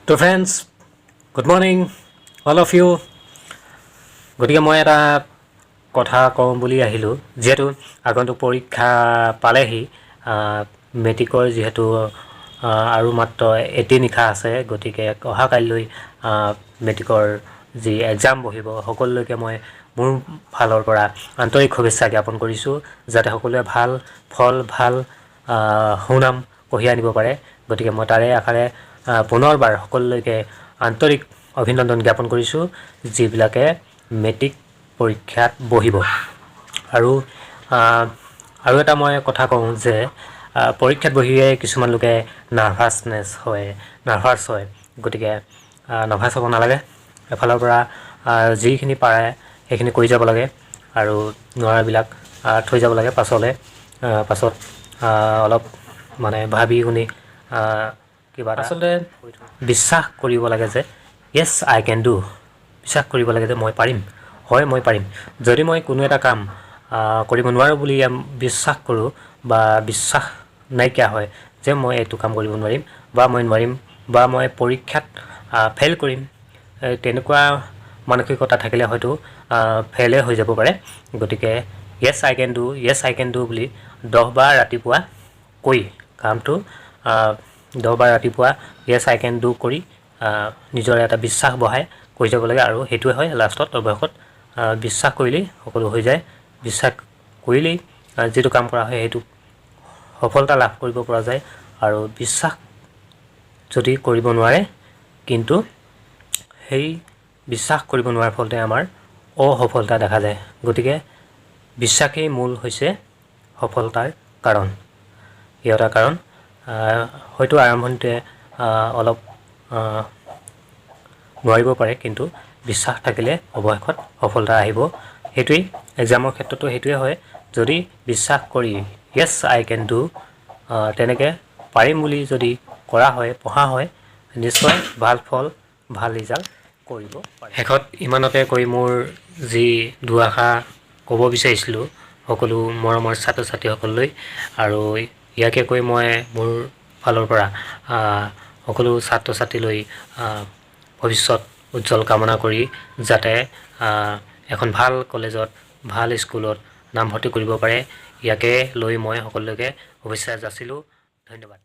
তো friends, good morning all of you. গতিকে মই এটা কথা কওঁ বুলি আহিলোঁ। যিহেতু আগন্তুক পৰীক্ষা পালেহি, মেট্ৰিকৰ যিহেতু আৰু মাত্ৰ এটি নিশা আছে, গতিকে অহা কাইলৈ মেট্ৰিকৰ যি এক্সাম বহিব, সকলোলৈকে মই মোৰ ফালৰ পৰা আন্তৰিক শুভেচ্ছা জ্ঞাপন কৰিছোঁ, যাতে সকলোৱে ভাল ফল, ভাল সুনাম কঢ়িয়াই আনিব পাৰে। গতিকে মই তাৰে আশাৰে পুনৰবাৰ সকলোলৈকে আন্তৰিক অভিনন্দন জ্ঞাপন কৰিছোঁ, যিবিলাকে মেট্ৰিক পৰীক্ষাত বহিব। আৰু এটা মই কথা কওঁ যে পৰীক্ষাত বহিয়ে কিছুমান লোকে নাৰ্ভাছনেছ হয়, নাৰ্ভাছ হয়। গতিকে নাৰ্ভাছ হ'ব নালাগে। এফালৰ পৰা যিখিনি পাৰে সেইখিনি কৰি যাব লাগে আৰু নোৱাৰাবিলাক থৈ যাব লাগে পাছলৈ। পাছত অলপ মানে ভাবি গুণি কিবা এটা আচলতে বিশ্বাস কৰিব লাগে যে "Yes, I can do." বিশ্বাস কৰিব লাগে যে মই পাৰিম, হয়, মই পাৰিম। যদি মই কোনো এটা কাম কৰিব নোৱাৰোঁ বুলি বিশ্বাস কৰোঁ বা বিশ্বাস নাইকিয়া হয় যে মই এইটো কাম কৰিব নোৱাৰিম বা মই নোৱাৰিম বা মই পৰীক্ষাত ফেইল কৰিম, তেনেকুৱা মানসিকতা থাকিলে হয়তো ফেইলে হৈ যাব পাৰে। গতিকে "Yes, I can do, yes, I can do" বুলি 10 বাৰ ৰাতিপুৱা কৈ কামটো, 10 বাৰ ৰাতিপুৱা "Yes, I can do" কৰি নিজৰ এটা বিশ্বাস বঢ়াই কৰি যাব লাগে। আৰু সেইটোৱে হয় লাষ্টত, অৱশেষত বিশ্বাস কৰিলেই সকলো হৈ যায়। বিশ্বাস কৰিলেই যিটো কাম কৰা হয়, সেইটো সফলতা লাভ কৰিব পৰা যায়। আৰু বিশ্বাস যদি কৰিব নোৱাৰে কিন্তু, সেই বিশ্বাস কৰিব নোৱাৰাৰ ফলতে আমাৰ অসফলতা দেখা যায়। গতিকে বিশ্বাসেই মূল হৈছে সফলতাৰ কাৰণ। এই এটা কাৰণ হয়তো আৰম্ভণিতে অলপ নোৱাৰিব পাৰে, কিন্তু বিশ্বাস থাকিলে অৱশেষত সফলতা আহিব। সেইটোৱেই এক্সামৰ ক্ষেত্ৰতো সেইটোৱে হয়। যদি বিশ্বাস কৰি "Yes, I can do", তেনেকৈ পাৰিম বুলি যদি কৰা হয়, পঢ়া হয়, নিশ্চয় ভাল ফল, ভাল ৰিজাল্ট কৰিব পাৰে। শেষত ইমানতে কৈ মোৰ যি দুআষাৰ ক'ব বিচাৰিছিলোঁ সকলো মৰমৰ ছাত্ৰ ছাত্ৰীসকললৈ, আৰু ইয়াকে কৈ মই মোৰ ফালৰ পৰা সকলো ছাত্ৰ ছাত্ৰীলৈ ভৱিষ্যত উজ্জ্বল কামনা কৰি, যাতে এখন ভাল কলেজত, ভাল স্কুলত নামভৰ্তি কৰিব পাৰে, ইয়াকে লৈ মই সকলোকে শুভেচ্ছা যাচিলোঁ। ধন্যবাদ।